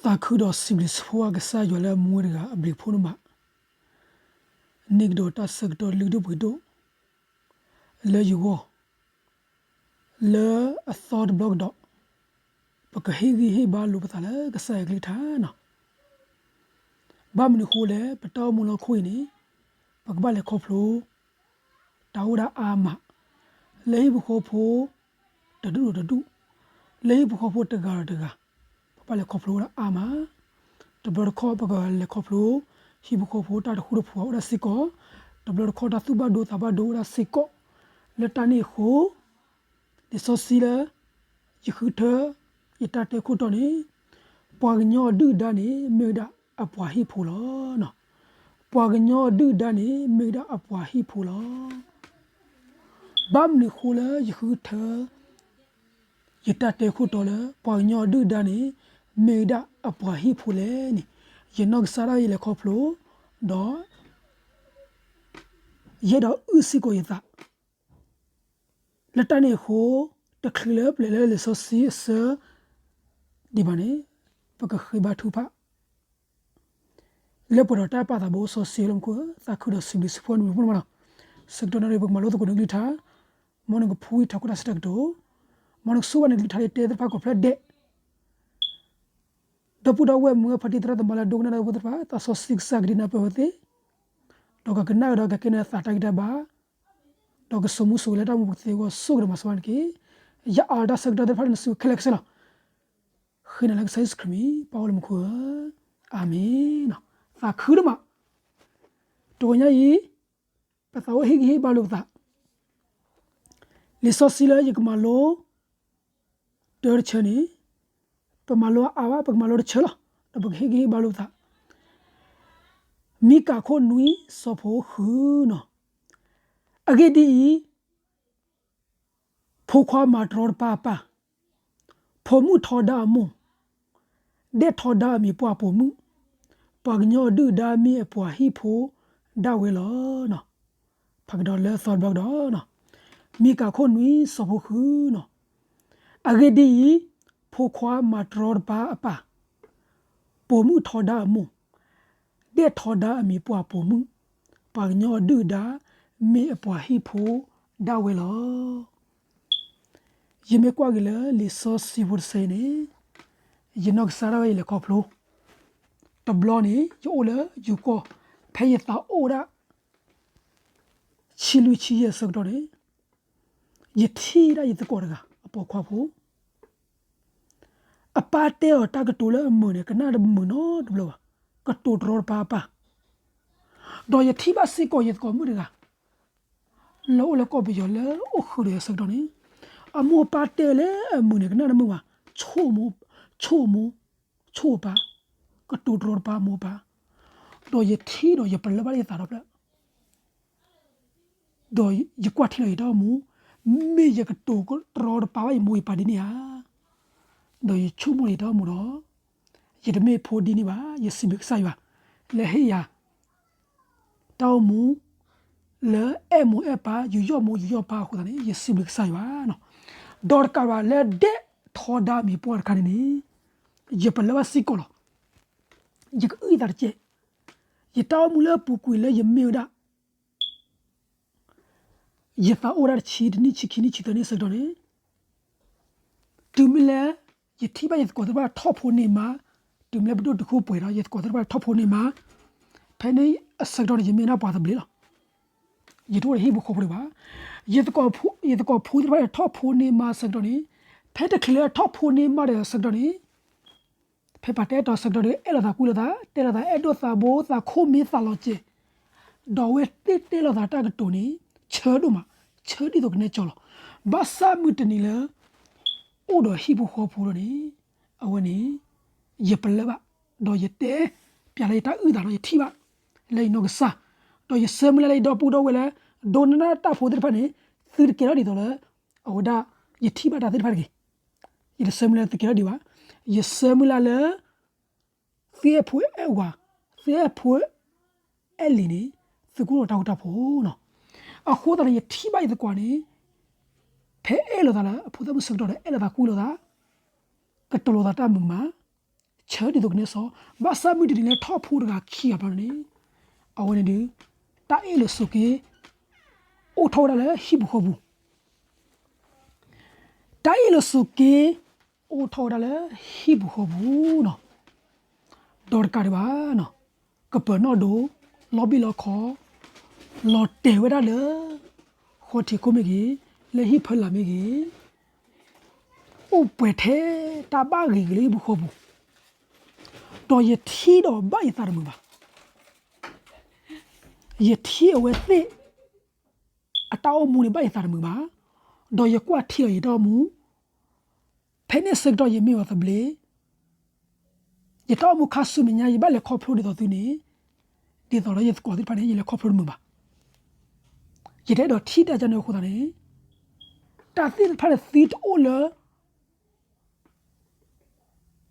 သးခုဒီးစံးဘျုးစံးဖှိၣ်ကစၢ်ယွၤလၢအမူဝဲတဂၤအဘျုးအဖှိၣ်န့ၣ်ဘၣ်, န့ၢ်ကဒီးတၢ်ဆၢကတီၢ်လုၢ်ဒိၣ်ပှ့ၤဒိၣ် လၢယဂီၢ် လၢအသီတဘျီကဒီး, ပကဟ့ၣ်ဂံၢ်ဟ့ၣ်ဘါလိာ်ပသးလၢကစၢ်ယွၤကလုၢ်ကထါန့ၣ်. ဘၣ်မနုၤအဃိလဲၣ်, ပတၢ်အိၣ်မူလၢဟီၣ်ခိၣ်အံၤန့ၣ် ပကဘၣ်လဲၤခီဖျိ တၢ်အိၣ်ဒၣ်အါမး, လၢဟံၣ်ဖိဃီဖိတဒူၣ်ဒီးတဒူၣ်, လၢဟံၣ်ဖိဃီဖိတဂၤဒီးတဂၤ, ပဘၣ်လဲၤခီဖျိဝဲဒၣ်အါမး. တဘျီတခီၣ်ပကလဲၤခီဖျိ ဟံၣ်ဖိဃီဖိတၢ်တဃူတဖိးအိၣ်ဒၣ်စ့ၢ်ကီး, တဘျီတခီၣ်တၢ်သူၣ်ဘၣ်ဒိသးဘၣ်ဒိအိၣ်ဒၣ်စ့ၢ်ကီး, လၢတၢ်န့ၣ်အဃိ လံာ်စီဆှံလၢ ယဃုထၢ ယတၢ်တဲခိၣ်တီန့ၣ်, ပှၤကညီအဒုၣ်အဒါန့ၣ် မ့ၢ်ဝဲဒၣ်အပှၤဟံၣ်ဖိလီၤ. ပှၤကညီအဒုၣ်အဒါန့ၣ် မ့ၢ်ဝဲဒၣ်အပှၤဟံၣ်ဖိလီၤ. ဘၣ်မနုၤအဃိလၢယဃုထၢ ယတၢ်တဲခိၣ်တီလၢ ပှၤကညီအဒုၣ်အဒါန့ၣ် မ့ၢ်ဝဲဒၣ်အပှၤဟံၣ်ဖိလဲၣ်န့ၣ်, ယနီၢ်ကစၢ်ဒၣ်ယလဲၤခီဖျိ ဒီး ယအဲၣ်ဒိးအုၣ်စ့ၢ်ကီးယသး လၢတၢ်န့ၣ်အဃိ တချုးလၢပလဲၤလၢလံာ်စီဆှံအဆၢဒံးဘၣ်န့ၣ်, ပကဃ့ဘါထုကဖၣ် လၢပှဲၤဒီးတၢ်ပာ်သးဘိစီဆှံလၢမူခိၣ်ဧၢ, သးခုဒီးစံးဘျုးစံးဖှိၣ်နမံၤဖိန့ၣ်မးလီၤ. ဆၢကတီၢ်နၣ်ရံၣ်ပကမၤလိသကိးနကလုၢ်ကထါ, မ်နကဖှူထီၣ်ကီၢ်တၢ်ဆၢတၢ်ကတိၤ, မ်နကဆိၣ်ဘၣ်နကလုၢ်ကထါလၢတဲသ့ၣ်တဖၣ်ကိးဖျၢၣ်ဒဲး ဒီပုၢ်ဒီဝဲၢ်မုၢ်ဂၢ်ဖါတံၢ်သရၣ်သမါလၢအဒိကနၣ်တၢ်ဖိသ့ၣ်တဖၣ်, သးစီဆှံကစၢ်ကဒုးနၢ်ပၢၢ်ဝဲသ့ၣ်, ဒီးကကနၣ်ကဒီးကကဲန့ၣ်သးတၢ်ဂံၢ်တၢ်ဘါ, ဒီးကစိာ်မူစိာ်ဂဲၤလၢတၢ်မူပူၤကသ့အဂီၢ်ဆိၣ်ဂ့ၤဒီးမၤစၢၤဘၣ်နက့ၤ, ယအၢၣ်လီၤတၢ်ဆၢကတီၢ်သ့ၣ်တဖၣ်လၢနစုခဲလၢာ်ခဲဆ့လီၤ. ဃ့နၤလၢကစၢ်ယ့ၣ်ၡူးခရံာ်မံၤ ပၢ်အိၣ်လၢမူခိၣ်ဧၢ, အၤမ့ၣ်. သးခုဒိၣ်မး, တဂီၤညါအံၤ ပသးအိၣ်ဟ့ၣ်ဂံၢ်ဟ့ၣ်ဘါလိာ်ပသး လံာ်စီဆှံလၢယကမၤလိ တၢတဆၢန့ၣ်, ပမၤလိအါဘၣ် ပကမၤလိတဆၢလီၤ. ဒီးပကဟ့ၣ်ဂံၢ်ဟ့ၣ်ဘါလိာ်ပသး, မံကၤခိၣ်နွံ ဆၢဖိဃုန့ၣ်, အဂ့ၢ်ဒ်အံၤ, ဖိခွါမၤတရီတပါအပၢ်, ဖိမုၣ်ထီဒါအမိၢ်, ဒဲးထီဒါအမံၤပှၢ်ပိာ်မုၣ်, ပှၤကညီအဒုၣ်အဒါမ့ၢ်အပှၤဟံၣ်ဖိဒၣ်ဝဲလီၤ. ဖးကဒီးလၢအသီတဘျီကဒီး, မံကၤခိၣ်နွံ ဆၢဖိဃုန့ၣ်, အဂ့ၢ်ဒ်အံၤ, ဖိခွါမၤတရီတပါအပၢ်, ပိာ်မုၣ်ထီဒါအမိၢ်, ဒဲးထီဒါအမံၤပှၢ်ပိာ်မုၣ်, ပှၤကညီအဒုၣ်အဒါမ့ၢ်အပှၤဟံၣ်ဖိဒၣ်ဝဲလီၤ. ယမ့ၢ်ကွၢ်က့ၤလၢလံာ်စီဆှံဖိတဆၢအံၤန့ၣ်, ယနီၢ်ကစၢ်ဒၣ်ဝဲယလဲၤခီဖျိ, တဘျီန့ၣ် ယအိၣ်လၢယိၤကီၢ်, ဖဲယသးအိၣ်ဒၣ် ဆံလွံၢ်ဆံယဲၢ်အဆၢကတီၢ်န့ၣ်, ယထံၣ်ဒၣ်ယသကိးတဂၤ အပိာ်ခွါဖိ အပၢ်တဲအီၤတၢ်ကတိၤလၢအမုာ်န့ၣ် ကနၣ်တမုာ်နီတဘျီဘၣ်, ကတိၤတရီတပါအပၢ်, ဒီးယထံၣ်ဘၣ်စ့ၢ်ကီးယသကိးမုၣ်တဂၤ လၢအိၣ်လၢကီၢ်ပယီၤလၢအိၣ်ဃုာ်ဒီးယၤအဆၢကတီၢ်န့ၣ်, အမိၢ်အပၢ်တဲလၢအမုာ်န့ၣ် ကနၣ်တမုာ်ဘၣ်, ဆိၣ်မိၢ်, ဆိၣ်မိၢ်, ဆိၣ်အပၢ်, ကတိၤတရီတပါမိၢ်အပၢ်, ဒီးယထံၣ်ဒီးယပလၢၢ်ဘၣ်လၢယသးဒီဖျၢၣ် ဒီးယကွၢ်ထံလီၤယတၢ်အိၣ်မူ, မ့ၢ်ယကတိၤတရီတပါဘၣ်ယမိၢ်ယပၢ်ဒ်န့ၣ်ဧါ, ဒီးယဆိကမိၣ်လီၤယတၢ်အိၣ်မူဒီး, ယတမ့ၢ်ဖိဒ်န့ၣ်ဘၣ်, ယစံးဘျုးကစၢ်ယွၤ လၢဟ့ၣ်ယၤ တၢ်အိၣ်မူ လၢအဲၣ်မိၢ်အဲၣ်ပၢ် ယူးယီၣ်မိၢ်ယူးယီၣ်ပၢ်အဃိသတးန့ၣ် ယစံးဘျုးကစၢ်ယွၤန့ၣ်, ဒီးတကးဘၣ်လၢဒဲးထီဒါမံၤပှၢ်တခါန့ၣ်န့ၣ်, ယပလၢၢ်ဘၣ်စ့ၢ်ကီးလီၤ. ယကအုၣ်သးတကဲး, ယတၢ်အိၣ်မူလၢအပူၤကွံာ်လၢယမ့ၢ်ဝဲဒၣ် ယသးအိၣ်ဒၣ်တဆံတနံၣ်ဆံခံနံၣ်ဆံသၢနံၣ်အဆၢကတီၢ်န့ၣ်, တုၤမ့ၢ်လၢ ယထံၣ်ဘၣ်ယသကိးသ့ၣ်တဖၣ်ထီၣ်ဖိန့ၢ်မါ, တုၤမ့ၢ်လၢပဒိၣ်တုာ်ခိၣ်ပှဲၤဒီး ယသကိးသ့ၣ်တဖၣ်ထီၣ်ဖိန့ၢ်မါ, ဖဲန့ၣ်အဆၢကတီၢ်န့ၣ် ယမ့ၢ်ဒၣ်ပှၤသဘျ့လီၤ. ယတအိၣ်ဒီးဟံၣ်ဖိဃီဖိဒံးဘၣ်. ယသကိးဖိ, ယသကိးဖိသ့ၣ်တဖၣ်ထီၣ်ဖိန့ၢ်မါအဆၢကတီၢ်န့ၣ်, ဖဲတချုးလၢထီၣ်ဖိန့ၢ်မါဒီးအဆၢကတီၢ်န့ၣ် ဖဲပှၤတဲတီၤအဆၢကတီၢ်ဒီး အဲၣ်လိာ်သးကွံလိာ်သး, တဲလိာ်သးအဲၣ်ဒိၣ်သးဘိ သးခိၣ်မ့ၢ်သးလီၤစဲၤ, ဒီးအဝဲသ့ၣ်တဲလိာ်သးတၢ်ကတိၤန့ၣ် ဆၢဒိၣ်မး, ဆၢဒ်သိးကနဲကၠီလီၤ. ဘၣ်ဆၣ်မုၢ်တနံၤလၢ အိၣ်ဒီးဟံၣ်ဖိဃီဖိဒီးန့ၣ်, အဝဲန့ၣ် ယပလၢၢ်ဘၣ်, ဒီးယတဲပၠးလၢယတၢ်အုၣ်သးဒီးယထံၣ်ဘၣ် လၢယနီၢ်ကစၢ်, ဒီးယဆၢမုၢ်လၢ်လၢယဒီပုၢ်ဒီဝဲၢ်လၢ ဒိကနၣ်တၢ်ဖိသ့ၣ်တဖၣ်န့ၣ်, သုတကဲထီၣ်ဒ်သိးလၢ အဝဲဒၣ် ယထံၣ်ဘၣ်တၢ်သ့ၣ်တဖၣ်တဂ့ၤ. ယတဆၢမုၢ်လၢ်သုကဲထီၣ်ဒံးဘၣ်. ယဆၢမုၢ်လၢ်လၢ သုအဲၣ်ဖိအဲၣ်ဝၤ, သုအဲၣ်ဖိအဲၣ်လံၤန့ၣ်, သုကအိၣ်ဒီးတၢ်ဃူတၢ်ဖိးလီၤ. အဃိသတးန့ၣ် ယထံၣ်ဘၣ်ယသကိးန့ၣ်, ဖဲအဲၣ်လိာ်သးလၢအဖိသၣ်မုၣ်ဆၢကတီၢ်ဒီး အဲၣ်လိာ်သးကွံလိာ်သး, ကတိၤလိာ်သးတၢ်မုာ်မး, ဆၢဒ်သိးကန့ၢ်စီၤ, ဘၣ်ဆၣ်မုၢ်တနံၤလၢထီၣ်ဖိတဂၤခံဂၤဘျီန့ၣ်, အဝဲန့ၣ်ဒုး တၢ်အ့ၣ်လိာ်ဆိးက့ အိၣ်ထီၣ်ဝဲဒၣ်လၢဟံၣ်ပူၤဃီပူၤ, တၢ်အ့ၣ်လိာ်ဆိးက့ အိၣ်ထီၣ်ဝဲဒၣ်လၢဟံၣ်ပူၤဃီပူၤနီၤ, ဒီးတကးဒံးဘၣ်နီၤ, ကပၢၤနီၣ်ဒိၣ် လီၤဘံၣ်လီၤခီ လီၤတဲာ်ဝဲဒၣ်လၢ ဃီထံးခိၣ်မ့ၢ်ဂ့ၤ, လၢဟံၣ်ဖၢလာ်မ့ၢ်ဂ့ၤ, အိၣ်ပှဲၤထဲတၢ်ဘၣ်ဂ့ၤဂ့ၤလၢဟံၣ်ပူၤဃီပူၤ, ဒီးယထံၣ်ဒီးဘၣ်ယသးတမုာ်ဘၣ်. ယထံၣ်အဝဲသ့ၣ် အတၢ်အိၣ်မူန့ၣ်ဘၣ်ယသးတမုာ်ဘၣ်, ဒီးယကွၢ်ထံလီၤယတၢ်အိၣ်မူ, ဖဲန့ၣ်ဆၢကတီၢ်ယမ့ၢ်အီၤသဘျ့, ယတၢ်အိၣ်မူခါဆူမဲာ်ညါ ယဘၣ်လဲၤခီဖျိဒ်သိးသုန့ၣ်, ဒ်သိးဒီးယသကိးသ့ၣ်တဖၣ်န့ၣ် ယလဲၤခီဖျိတမုာ်ဘၣ်. ယတအဲၣ်ဒိးထံၣ်တၢ်ကန့ၣ်အဃိသတးန့ၣ်, တၢ်သ့ၣ်တဖၣ်န့ၣ်သုတအိၣ်လၢ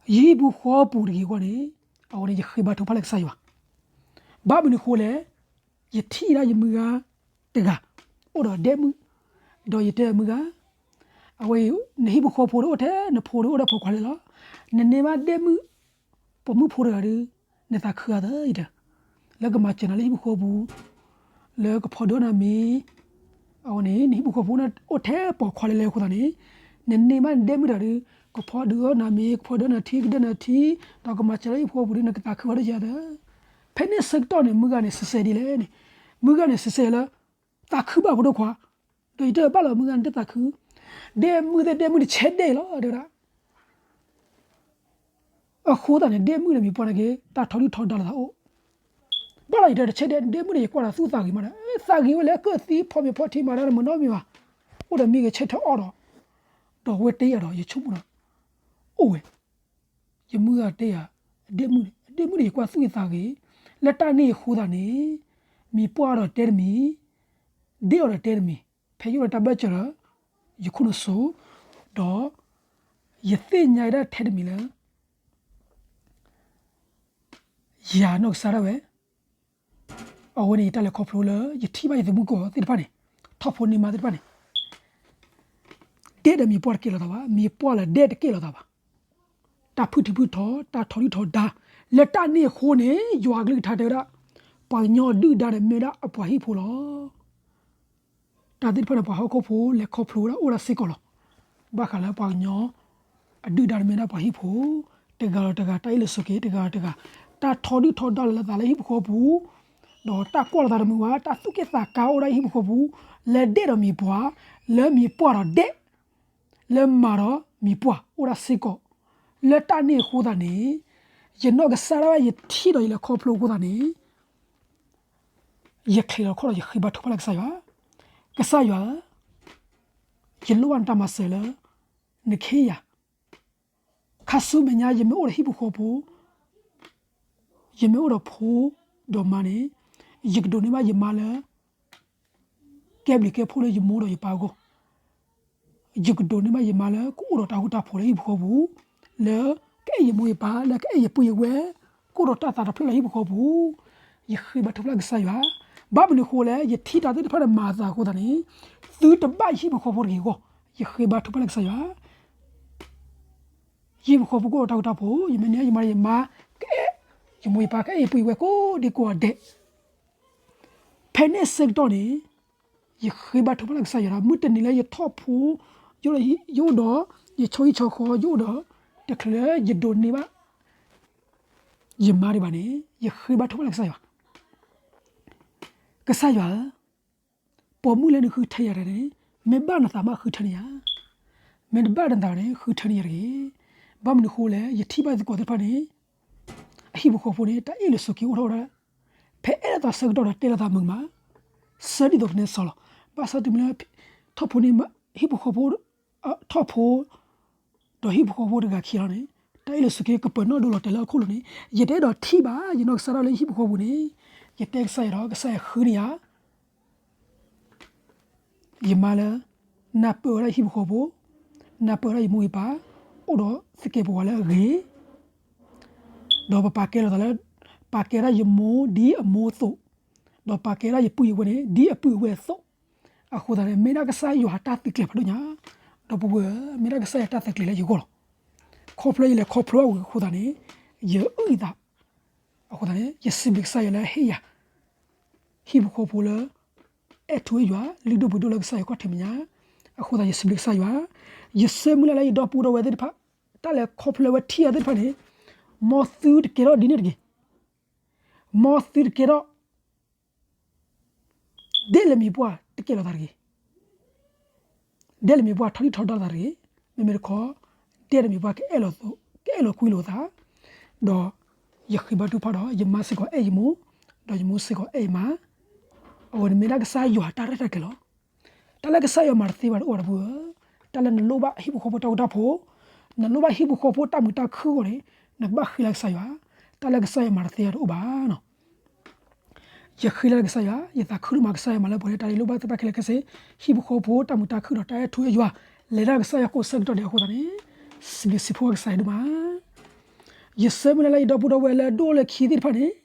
ယဟံၣ်ပူၤဃီပူၤတဂ့ၤအဂီၢ်န့ၣ်, အဝဲန့ၣ်ယဃ့ဘါထုကဖၣ်လၢကစၢ်ယွၤ, ဘၣ်မနုၤအဃိလဲၣ်, ယထံၣ်ဒၣ်ယမုၢ်ဂၤတဂၤ အိၣ်ဒီးဒဲမုၣ်, ဒီးယတဲမုၢ်ဂၤ, အဝဲအံၤ နဟံၣ်ပူၤဃီဖိန့ၣ်အိၣ်ထဲနဖိန့ၣ်အိၣ်ဒီးပိာ်ခွါလံလီၤ, နန့ၢ်ဘၣ်ဒဲမုၣ် ပိာ်မုၣ်ဖိတဂၤဒီး နသးခုအသးယတဲ, လၢကမၤစၢၤနၤလၢဟံၣ်ပူၤဃီပူၤ, လၢကဖီဒုးအီၣ်နၤမ့ၤ, အဝဲန့ၣ် နဟံၣ်ပူၤဃီဖိန့ၣ်အိၣ်ထဲပိာ်ခွါလံလၢအဃိသတးန့ၣ်, နန့ၢ်ဘၣ်နဒဲမုၣ်တဂၤဒီး ကဖီဒုးအီၣ်နၤမ့ၤ ကဖီဒုးအီၣ်နၤထံ ကဒုးနၤထံ, ဒီးကမၤစၢၤလၢဟံၣ်ပူၤဃီပူၤဒီး နကသးခုဘၣ်ဒ်ယတဲ, ဖဲန့ၣ်ဆၢကတီၢ်န့ၣ် မုၢ်ဂၤန့ၣ်စံးဆၢဒ်လဲၣ်န့ၣ်, မုၢ်ဂၤန့ၣ်စံးဆၢလၢ သးခုဘၣ်ဖိဒိၣ်ခွါ, ဒီးယတဲဘၣ်လီၤမုၢ်ဂၤန့ၣ်တသးခု, ဒဲမုၣ်သ့ၣ်ဒဲမုၣ်တဆဲးဒဲးလီၤတဲဝဲဒၣ် အဃိသတးန့ၣ် ဒဲမုၣ်န့ၣ်မံၤပှၢ်န့ၣ်က့ၤ တၢ်ထီဒုၣ်ထီဒါလိာ်သးအိၣ်, ဘၣ်လီၤယတဲတဆဲးဒဲး ဒဲမုၣ်န့ၣ် ယကွၢ်ဒီးသူၣ်သးဂ့ၤမးဒီး သးဂ့ၤဝဲလၢကၢၣ်သံဖီမ့ၤဖီထံမၤတၢ်တမုာ်နီတမံၤဘၣ်, အိၣ်ဒီးမ့ၢ်ဂ့ၤဆဲးထၢၣ်အီၣ်ဒီး, ဒီးဝဲတဲယၤဒီးယဆိကမိၣ်ဒီး, အိၣ်ဝဲ ယမုၢ်ဂၤတဲယၤ, ဒဲမုၣ်န့ၣ် ဒဲမုၣ်န့ၣ် ယကွၢ်သူၣ်ယသးဂ့ၤ, လၢတၢ်န့ၣ်အဃိသတးန့ၣ်, မံၤပှၢ်အီၤဒီးတဲတမံၤ, ဒဲအီၤဒီးတဲတမံၤ, ဖဲယအိၣ်ဒီးတၢ်ဘၢၣ်စၢၤဒီး, ယခိၣ်နူာ်စိၤ, ဒီး, ယသ့ၣ်ညါဒၣ်ထဲတမံၤလၢ ယၤနီၢ်ကစၢ်ဒၣ်ဝဲ, အဝဲန့ၣ်ယတၢ်လဲၤခီဖျိလၢ ယထံၣ်ဘၣ်ယသမူသကိးသ့ၣ်တဖၣ်န့ၣ်, ထီၣ်ဖိန့ၢ်မါသ့ၣ်တဖၣ်န့ၣ်, ဒဲဒီးမံၤပှၢ်တကဲလီၤသးဘၣ်, မံၤပှၢ်လၢဒဲတကဲလီၤသးဘၣ်, တၢ်ဖုၣ်ထံဖုၣ်ထီ တၢ်ထီဒုၣ်ထီဒါ, လၢတၢ်န့ၣ်အဃိန့ၣ် ယွၤအကလုၢ်ကထါတဲဝဲဒၣ်, ပှၤကညီအဒုၣ်ဒါန့ၣ်မ့ၢ်ဝဲဒၣ်အပှၤဟံၣ်ဖိလီၤ. တၢ်သ့ၣ်တဖၣ်န့ၣ် ပှၤဟီၣ်ခိၣ်ဖိလဲၤခီဖျိဝဲဒၣ်အိၣ်ဒၣ်စ့ၢ်ကီးလီၤ. ဘၣ်ဃးလၢပှၤကညီ အဒုၣ်ဒါန့ၣ်မ့ၢ်ဒၣ်ပှၤဟံၣ်ဖိ, တဂၤဒီးတဂၤ တၢ်အ့ၣ်လိာ်ဆိးက့ တဂၤဒီးတဂၤ, တၢ်ထီဒုၣ်ထီဒါလိာ်သးလၢဟံၣ်ဖိဃီဖိပူၤ, ဒီးတၢ်ကွၢ်လိာ်သးတမုာ်ဘၣ်, တၢ်သူၣ်က့ၣ်သးကါအိၣ်ဒၣ်ဟံၣ်ဖိဃီဖိပူၤ, လၢဒဲဒီးမံၤပှၢ်, လၢမံၤပှၢ်ဒီးဒဲ, လၢမၤဒီးမံၤပှၢ်အိၣ်ဒၣ်စ့ၢ်ကီး, လၢတၢ်န့ၣ်အဃိသတးန့ၣ်, ယနီၢ်ကစၢ်ဒၣ်ဝဲယထံၣ်ဒီးယလဲၤခီဖျိအဃိသတးန့ၣ် ယချ့လီၤခီၣ်ဒီးယဃ့ဘါထုကဖၣ်လၢကစၢ်ယွၤ, ကစၢ်ယွၤဧၢ, ယလိၣ်ဘၣ်နတၢ်မၤစၢၤလၢ နကဟ့ၣ်ယၤ, ခါဆူမဲာ်ညါ ယမ့ၢ်အိၣ်ဒီးဟံၣ်ဖိဃီဖိ, ယမ့ၢ်အိၣ်ဒီးဖိဒီးမါန့ၣ်, ယကဒိးန့ၢ်ဘၣ်ယမါလၢ ကဲဘျုးကဲဖှိၣ်လၢယမိၢ်ဒီးယပၢ်အဂီၢ်, ယကဒိးန့ၢ်ဘၣ်ယမါလၢကအိၣ်ဒီးတၢ်ဃူတၢ်ဖိးလၢဟံၣ်ဖိဃီဖိ, လၢကအဲၣ်ယမိၢ်ယပၢ် လၢကအဲၣ်ယပုၢ်ယဝဲၢ်, ကအိၣ်ဒီးတၢ်သးတဖျၢၣ်လၢဟံၣ်ဖိဃီဖိ, ယဃ့ဘါထုကဖၣ်ကစၢ်ယွၤ, ဘၣ်မနုၤအဃိလဲၣ်, ယထံၣ်တၢ်သ့ၣ်တဖၣ်န့ၣ်မၤအသးအဃိသတးန့ၣ်, သုတဘၣ်ယဟံၣ်ဖိဃီဖိတဂ့ၤအဂီၢ်, ယဃ့ဘါထုကဖၣ်လၢကစၢ်ယွၤ ယဟံၣ်ဖိဃီဖိကအိၣ်ဒီးတၢ်ဃူတၢ်ဖိး, ယမ့ၢ်န့ၢ်ယမါဒီးယမါ, ကအဲၣ်ယမိၢ်ယပၢ် ကအဲၣ်ယပုၢ်ယဝဲၢ်ကိးဒံကိးဂၤဒဲး, ဖဲန့ၣ်ဆၢကတီၢ်န့ၣ်, ယဃ့ဘါထုကဖၣ်လၢကစၢ်ယွၤဒီး မုၢ်တနံၤလၢယထီၣ်ဖိ, ယအိၣ်ဒီး, ယအိၣ်ဒီး, ယဆီဟံၣ်ဆီဃီ ယအိၣ်ဒီး, တချုးလၢယဒိးန့ၢ်ဘၣ် ယမါဒံးဘၣ်န့ၣ်, ယဃ့ဘါထုကဖၣ်လၢကစၢ်ယွၤ, ကစၢ်ယွၤဧၢ, ပိာ်မုၣ်လၢနဃုထၢယၤတဂၤန့ၣ်, မ့ၢ်ဘၣ်နသးမးဃုထၢန့ၢ်ယၤ, မ့ၢ်တဘၣ်နသးန့ၣ် ဃုထၢန့ၢ်ယၤတဂ့ၤ, ဘၣ်မနုၤအဃိလဲၣ်, ယထံၣ်ဘၣ်ယသကိးသ့ၣ်တဖၣ်န့ၣ်, အဟံၣ်ဖိဃီဖိန့ၣ် တၢ်အ့ၣ်လိာ်ဆိးက့အိၣ်ထီၣ်ဝဲဒၣ်, ဖဲအဲၣ်လိာ်သးဆၢကတီၢ်ဒီးတဲလိာ်သးမုာ်မး, ဆၢဒ်သိးကန့ၢ်စီၤလီၤ, ဘၣ်ဆၣ်တုၤမ့ၢ်လၢ, ထီၣ်ဖိန့ၢ်, ဟံၣ်ဖိဃီဖိ, ထီၣ်ဖိ ဒီးဟံၣ်ဖိဃီဖိတဂၤခံလီၤန့ၣ်, တၢ်အ့ၣ်လိာ်ဆိးက့ကပၢၤနီၣ်ဒိလီၤတဲာ်လၢဟီၣ်ခိၣ်လိၤန့ၣ်, ယတအဲၣ်ဒိးထံၣ်ဘၣ် ယနီၢ်ကစၢ်ဒၣ်လၢယဟံၣ်ဖိဃီပူၤန့ၣ်, ယတဲကစၢ်ယွၤဒီး ကစၢ်ယွၤဃုန့ၢ်ယၤ ယမါလၢ, နၢ်ပၢၢ်ဝဲဒၣ်ယဟံၣ်ဖိဃီဖိ, နၢ်ပၢၢ်ဝဲဒၣ်ယမိၢ်ယပၢ်, အိၣ်ဒီးသကဲးပဝးလၢအဂ့ၤ, ဒီးပပာ်ကဲလိာ်သးလၢ, ပာ်ကဲဒၣ်ယမိၢ်ဒ်အမိၢ်အသိး, ဒီးပာ်ကဲဒၣ်ယပုၢ်ယဝဲၢ်န့ၣ် ဒ်အပုၢ်အဝဲၢ်အသိး, အဃိသတးန့ၣ် မ့ၢ်ဒၣ်ကစၢ်ယွၤတၢ်သုးကျဲၤဖးဒိၣ်ညါ, ဒီပုၢ်ဝဲၢ်ဧၢ, မ့ၢ်ဒၣ်ကစၢ်ယွၤတၢ်သုးကျဲၤလၢယဂီၢ်လီၤ. ခီဖျိယလဲၤခီဖျိအဝဲအဃိသတးန့ၣ်, ယအုၣ်ယသး, အဃိသတးန့ၣ် ယစံးဘျုးကစၢ်ယွၤလၢအဟ့ၣ်ယၤ ဟံၣ်ဖိဃီဖိလၢ အဲၣ်ထူအဲၣ်ယွၤ လုၢ်ဒိၣ်ပှ့ၤဒိၣ်လၢကစၢ်ယွၤခီၣ်ထံးမဲာ်ညါ, အဃိသတးယစံးဘျုးကစၢ်ယွၤ, ယဆၢမုၢ်လၢ်လၢယဒီပုၢ်ဒီဝဲၢ်သ့ၣ်တဖၣ်, တၢ်လဲၤခီဖျိလၢဝဲထံၣ်အီၤသ့ၣ်တဖၣ်န့ၣ်, မ်သုတကဲထီၣ်ဒ်န့ၣ်တဂ့ၤ, မ်သုတကဲထီၣ် ဒဲၣ်လၢမ့ၢ်ပှၢ်တကဲလီၤသးတဂ့ၤ, ဒဲၣ်လၢမ့ၢ်ပှၢ်ထီၣ်ထံထီၣ်ဒီးသးတဂ့ၤ, မ့မ့ၢ်တခီ, ဒဲၣ်တမ့ၢ်ပှၢ်ကအဲၣ်လီၤ, ကအဲၣ်လီၤကွံလိာ်သး, ဒီးယဃ့ဘါထုကဖၣ်ဒီး ယမါစ့ၢ်ကီးအဲၣ်ယမိၢ်, ဒီးယမိၢ်စ့ၢ်ကီးအဲၣ်ယမါ, အဝဲန့ၣ်မ့ၢ်ဒၣ်ကစၢ်ယွၤတၢ်ရဲၣ်တၢ်ကျဲၤလီၤ. တၢ်လၢကစၢ်ယွၤမၤတသ့ဘၣ်တအိၣ်ဒီပုၢ်ဧၢ, တၢ်လၢနလိၣ်ဘၣ်ဟံၣ်ဖိဃီဖိတၢ်ဃူတၢ်ဖိး, နလိၣ်ဘၣ်ဟံၣ်ဖိဃီဖိတၢ်မုာ်တၢ်ခုၣ်အဂီၢ်န့ၣ်, နကဘၣ်ဃ့လၢကစၢ်ယွၤ, တၢ်လၢကစၢ်ယွၤမၤတသ့တအိၣ်ဘၣ်နီၤ. ယဃ့လၢကစၢ်ယွၤ, ယသးခုဒိၣ်မးကစၢ်ယွၤမၤလၢပှဲၤန့ၣ် တၢ်လၢယလိၣ်ဘၣ်သ့ၣ်တဖၣ်ခဲလၢာ်ခဲဆ့, ဟံၣ်ဖိဃီဖိတၢ်မုာ်တၢ်ခုၣ်ဒီးတၢ်အဲၣ်ထူအဲၣ်ယွၤ, လဲၤတၢ်ကစၢ်ယွၤကိးဆၢကတီၢ်ဒံးအဃိသတးန့ၣ်, စံးဘျုးစံးဖှိၣ်ကစၢ်ယွၤဒိၣ်မး. ယဆၢမုၢ်လၢ်လၢယဒီပုၢ်ဒီဝဲၢ်လၢဒိၣ်လၢခံသ့ၣ်တဖၣ်န့ၣ်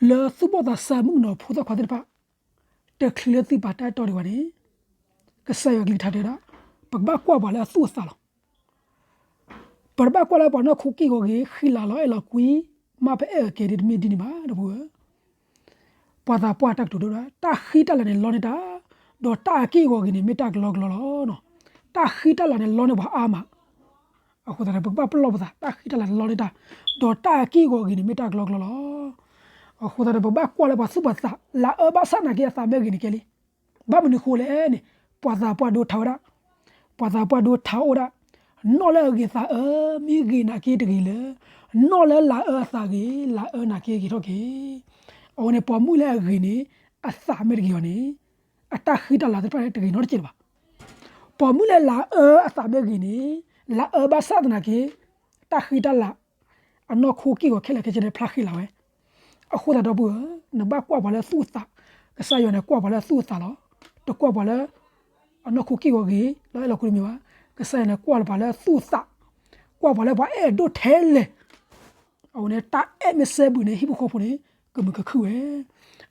လၢသူၣ်ဘီၣ်သးစၢ်မုၣ်ကနီၤဖိသၣ်ခွါသ့ၣ်တဖၣ်, တချုးလၢသုပာ်တၢ်အဲၣ်တီဒံးဘၣ်န့ၣ်, ကစၢ်ယွၤကလုၢ်ကထါတဲဒၣ်, ပကဘၣ်ကွၢ်ပှၤလၢအသူၣ်အသးလီၤ. ပတဘၣ်ကွၢ်လၢပှၤနီၢ်ခိက့ၢ်ဂီၤဂ့ၤ ဃံလၤလီၤအဲၣ်လီၤကွံ, မ့ၢ်ပအဲၣ်အကဲဒ်တမ့ၢ်ဒ်န့ၣ်ဘၣ် ဒီပုၢ်ဧၢ, ပှၤသးပှၢ်တၢ်ကတိၤဒိၣ်ဒၣ် တၢ်ဃံတၢ်လၤန့ၣ်လီန့ၢ်တၢ်, ဒီးတၢ်အက့ၢ်အဂီၤဂ့ၤန့ၣ် မ့ၢ်တၢ်ကလီကလီလီၤ. တၢ်ဃံတၢ်လၤန့ၣ်လီန့ၢ်ပှၤအါမး, အဃိသတးန့ၣ် ပကဘၣ်ပလီၢ်ပသး တၢ်ဃံတၢ်လၤန့ၣ်လီန့ၢ်တၢ်, ဒီးတၢ်အက့ၢ်အဂီၤဂ့ၤန့ၣ် မ့ၢ်တၢ်ကလီကလီလီၤ. အဃိသတးန့ၣ် ပကဘၣ်ကွၢ်လၢပှၤသူၣ်ပှၤသး လၤအၢဘၣ်ဆၣ်နာ်က့အသးမ့ၢ်ဂ့ၤန့ၣ်ကဲလံ. ဘၣ်မနုၤဃိလဲၣ်န့ၣ်, ပှၤသးပှၢ်ဒိထါဝဲဒၣ်, ပှၤသးပှၢ်ဒိထါအိၣ်ဒၣ်, နီၣ်လၢအဂ့ၤသးအၢ မ့ၢ်ဂ့ၤနာ်က့တဂ့ၤလၢ, နီၣ်လၢလၤအၢအသးဂ့ၤ လၤအၢနာ်က့ဂ့ၤထီၣ်က့ၤ. အဝဲန့ၣ် ပိာ်မုၣ်လၢအဂ့ၤန့ၣ် အသးမ့ၢ်တဂ့ၤအီၤန့ၣ်, အတၢ်ဃံတၢ်လၤသ့ၣ်တဖၣ်န့ၣ် တဂ့ၤနီတစဲးလၢၤဘၣ်. ပိာ်မုၣ်လၢလၤအၢအသးမ့ၢ်ဂ့ၤန့ၣ်, လၤအၢဘၣ်ဆၣ်သနာ်က့, တၢ်ဃံတၢ်လၤ, အနီၢ်ခိက့ၢ်ဂီၤခဲလၢာ်ခဲဆ့န့ၣ် ဖျါဃံလၤဝဲ. အဃိသတးဒီပုၢ်ဧၢ, နဘၣ်ကွၢ်ပှၤလၢသူၣ်အသး, ကစၢ်ယွၤန့ၣ်ကွၢ်ပှၤလၢသူၣ်အသးလီၤ. တကွၢ်ပှၤလၢ အနီၢ်ခိက့ၢ်ဂီၤဂ့ၤ လီၤအဲၣ်လီၤကွံတမ့ၢ်ဘၣ်. ကစၢ်ယွၤန့ၣ်ကွၢ်လၢပှၤလၢသူၣ်အသး, ကွၢ်ပှၤလၢပှၤအဲၣ်ဒိၣ်ထဲလဲၣ်. အဝဲန့ၣ် တၢ်အဲၣ်မ့ၢ်စဲဘူးန့ၣ် ဟံၣ်ဖိဃီဖိန့ၣ် ကမုာ်ကခုၣ်ဝဲ.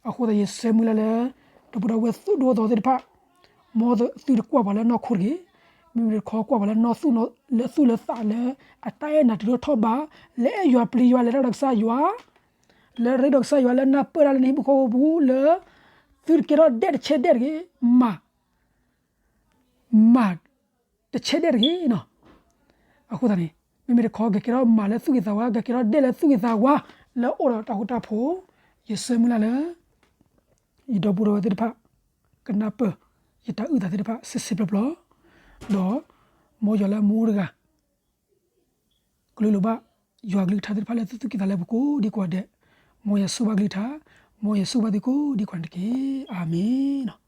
အဃိသတးယဆၢမုၢ်လၢ်လၢ ဒီပုၢ်ဒီဝဲၢ်သူၣ်ဒိသီသ့ၣ်တဖၣ်, မ်သုတကွၢ်ပှၤလၢနီၢ်ခိတဂ့ၤ, မ့မ့ၢ်တခီကွၢ်ပှၤလၢနီၢ်သူၣ်လၢသူၣ်လၢသးလၢ အတၢ်အဲၣ်နၤတုၤထီၣ်ထီၣ်ဘး, လၢအဲၣ်ယွၤပျံၤယွၤ လဲၤတၢ်ဒီးကစၢ်ယွၤ, လၢရ့ဒီးကစၢ်ယွၤ လၢနၢ်ပၢၢ်တၢ်လၢနဟံၣ်ဖိဃီဖိပူၤလၢ သုတကဲထီၣ်ဒဲၣ်တဆဲးဒဲၣ်တဂ့ၤ, မၤ မၤတဆဲးဒဲၣ်တဂ့ၤနီၤ. အဃိသတးန့ၣ် မ့မ့ၢ်တခီ ကကဲထီၣ်မၤလၢသူၣ်ဂ့ၤသးဝါ, ကကဲထီၣ်ဒဲၣ်လၢသူၣ်ဂ့ၤသးဝါ လၢအိၣ်ဒီးတၢ်ဃူတၢ်ဖိး, ယဆၢမုၢ်လၢ်လၢ ယဒီပုၢ်ဒီဝဲၢ်သ့ၣ်တဖၣ် ကနၢ်ပၢၢ် ယတၢ်အုၣ်သးသ့ၣ်တဖၣ် စံးစံးပျီပျီ, ဒီး မ်ယွၤလၢမူတဂၤ ကလုၢ်လိၣ်ဘၣ် ယွၤကလုၢ်ကထါသ့ၣ်တဖၣ်လၢသုသူၣ်ကံၢ်သးလဲပူၤကိးဒံကိးဂၤဒဲး, မ်ယွၤဆိၣ်ဂ့ၤဘၣ်ကလုၢ်ကထါ, မ်ယွၤဆိၣ်ဂ့ၤဘၣ်သုကိးဒံကိးဂၤဒဲးတက့ၢ်. အၤမ့ၣ်.